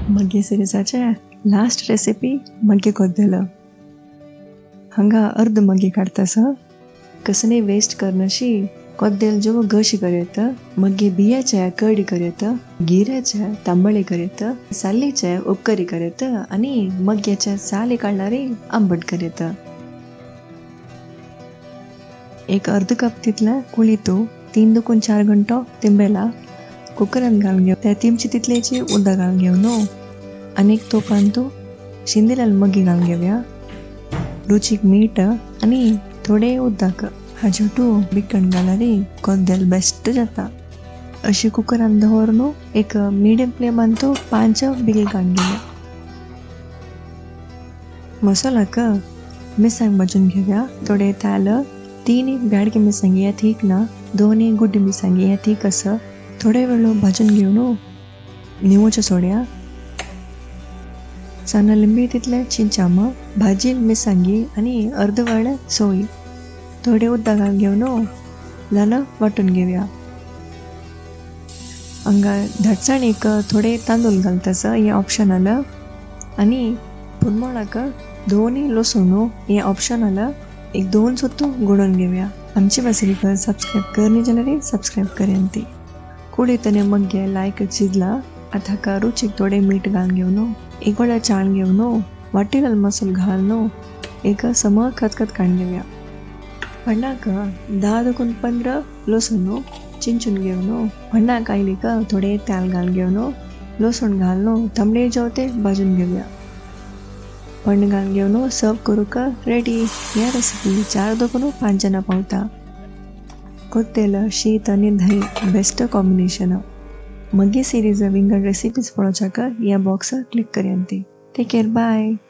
मग्गे सिरिजाचे last recipe मग्गे कोद्देल. हांगा अर्द मग्गे काडतास कसने वेस्ट करनशी कोद्देल जो घशी करयत, मग्गे बियाचे कडी करयत, गिऱ्याचे तांबळे करयत, सालीचे उपकरी करयत आनी मग्ग्याचे साली काडल्यार आंबट करयत. एक अर्द कप तितले कुळीतू 3 दुकून 4 घंटो तिंबेला कुकरान घालून घेवन त्या तिमची तितल्याची उदक घालून घेवन न्हू. आनी एक तोपान तूं शिंदिलाल मग्गी घालून घेवया, रुचीक मीठ आनी थोडे उदक. हाजे तूं बिकण घाल्यार कोद्देल बेस्ट जाता. अशी कुकरान दवर न्हू एक मिडियम फ्लेमान तूं 5 बिगल काडून घेवया. मसालाक मिरसांग भाजून घेवया, थोडे तेल, 3 ब्याडगी मिरसांगी हे ठीक ना, 2 गुड्डी मिरसांगी हे ठीक आसा. थोडे वेळ भाजून घेवन निवोचे सोड्या, सान्न लिंबी तितले चिंचाम, भाजी मिरसांगी आनी अर्द वेळ सोय. थोडे उदक घालून घेवन ल्हान वांटून घेवया. हांगा धाटसाणीक थोडे तांदूळ घालतास, हें ऑप्शनल. आनी पुरमोळाक 2 लसूण, हें ऑप्शनल. एक 2 सुत्तू गुणून घेवया. आमची वासरीक सबस्क्रायब करनी जाल्यार सबस्क्रायब करयांती. कुळीतने मग्गे लायक चिजला. आतां हाका रुचीक थोडे मीठ घालून घेवन एक व्हडा चाळ घेवन वाटेल मसालो घालून एक सम खतखत काडून घेवया. पण्णाक 10 दुकून 15 लसूण चिंचून घेवन पण्णाक आयलीक थोडे तेल घालून घेवन लसूण घालून तांबडे जेवते भाजून घेवया. पण घालून घेवन सर्व करूंक रेडी. ह्या रेसिपी 4 दुकून 5 जाणां पावता. कोत्तेल शीत आनी दही बेस्ट कॉम्बिनेशन. मग्गे सिरीज विंगड रेसिपीज पळोवच्याक ह्या बॉक्सार क्लिक करयांती. Take care, bye.